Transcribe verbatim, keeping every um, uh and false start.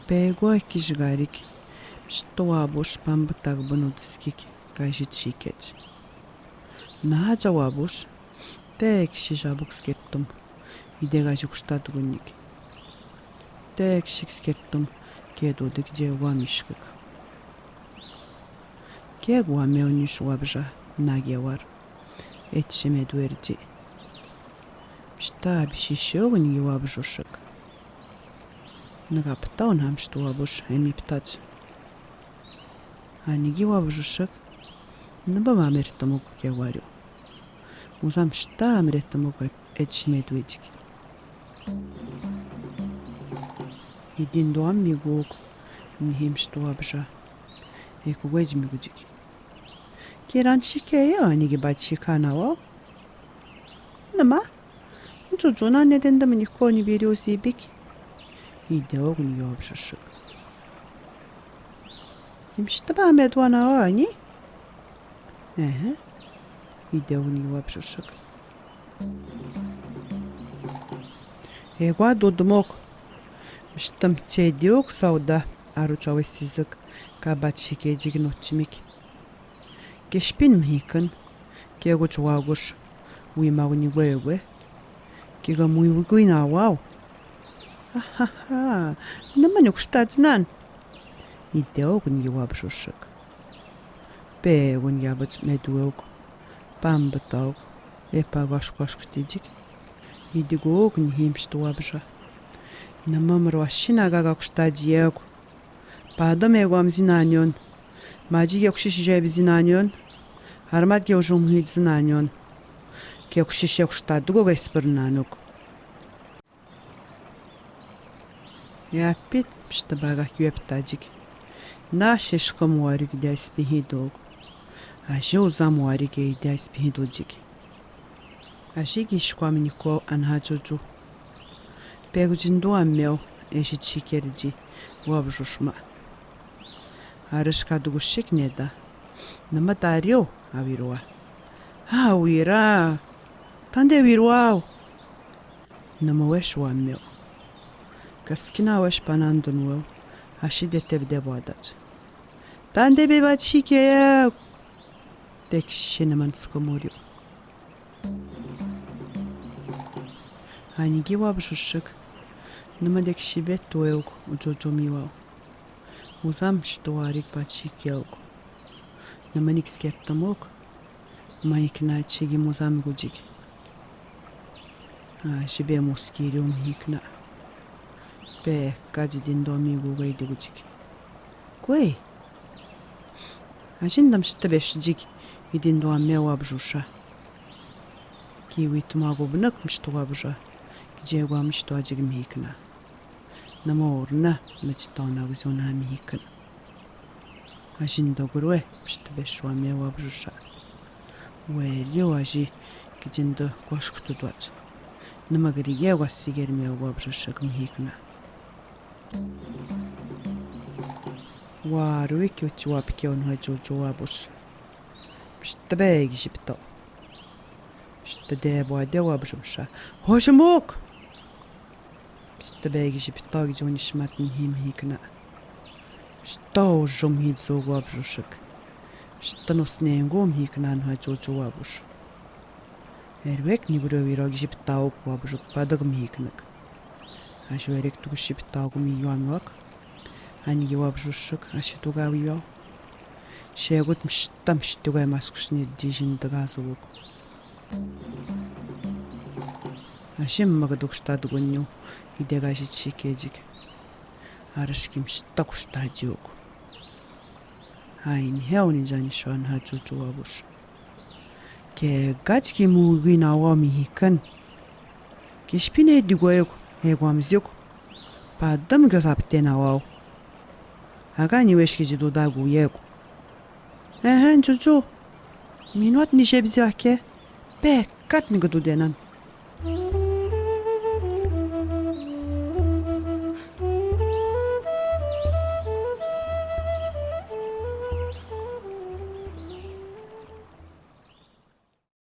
Пеэгуай кижгарик, мишта Уабуш памбытагбын удыскик, гажит шикеж. Нааджа Уабуш, тек ши жабук скертум, иде гажи куштад гунник. Тек ши скертум, кедуди гижеуга мишкик. Кег Уамеу ниш Уабжа, нагевар. Эдши медуэрди. Мишта бишишеу гунги Уабжушек. Нага птау наа мишта Уабуш эми птач. Аниги Уабжушек. Ныба ма мертамук геварю. Уза мишта мертамук эдши медуэдик. Идин дуам мигук, нихи мишта Уабжа. Экугэдж мигуджик. Керанчи кея, аниги бачи канава. Ныма? Джуджуна неден да минико ни берёзибик. Идеуг ни Уабжушек. Мишта ба медуана ани? Эхе. Идеуг ни Уабжушек. Эгуа дудмок. Миштам чедиук сауда аручавы сизык кабачи кеджигин отчимик. Кешпин михикын, кегуч Уагуш, уймагу ни гуэгуэ. Кега муйвыгуй на вау. Ахаха, ныманюк штаджнан. Идеуг ни Уабжушек. Пеэгун ябыч медуэуг, памбытауг, эпагашкашк тиджик. Идигуг ни химшт Уабжа. Нымамыр вашина гагак штаджиеуг. Падам эгуамзин анён. Маджи кекшиш жебзин анён. Армат кеужум хидзин анён. Кекшиш кештадуг эспер нанук. Япит мшта бага кюэп таджик. Наш эшкам уарик дяспи хидуг. Ажи узам уарик эй дяспи хидуджик. Ажи гишкуам нико анха Джуджу. Пегуджин дуам меу эши чикерджи Уабжушма. Арышка дугушик неда. Нымат ариу авируа. Авира. Танде авируау. Нымауэш уам меу. Каскинауэш панан дунуэу. Аши детеб дебуададж. Танде бебачи кеек. Текши ныман скоморю. Аниги Уабжушек. Ныман текши бетуэук уджуджум ивау. Узам штуарик бачи кеук. Ныманик скертамук. Михикна чиги музам гуджик. А, шибе мускирюм михикна. Пе, каджи дин доми гугай дигуджик. Куэй. Ажин дам штабешджик, идин дуам меу Уабжуша. Кивит магубнак мшта Уабжа. Гиджеугуам мшта аджик михикна. Нымаурна мечтана гзона михикн. Ажин догруэ мшта бешуа меу Уабжуша. Уэриу ажи гиджинда гошк тудуадж. Нымагриге гасигер меу Уабжушек михикна. Уаруик учуап кеунха Джуджу Уабуш. Мшта беги жипто. Мшта дебуаде Уабжумша. Хошмук! Мшта беги жипто гиджуни шматн химхикна. Мшта ужум хидзуг Уабжушек. Мшта нусненгу михикна анха Джуджу Уабуш. Эрвек нигурё вирог жиптауг Уабжук падаг михикнак. Ажу эрек туг жиптауг миюам юак. Аниги Уабжушек аши тугав юау. Шегут мшта мштугай маскушни дижин дагазулук. Ашим магадук штадгунню, идег ажи чикеджик. Арышки мшта куштаджук. Айн хеуни джани шуан ха Джуджу Уабуш. Кегач ки мугин авау михикн. Кешпин эдигуэк, эгуамзюк. Падам гёзаптен авау. Агани вешки джи дуда гуек. Эхен, Джуджу. Минуат ни жебзи аке. Пе, кат ни гдуденан.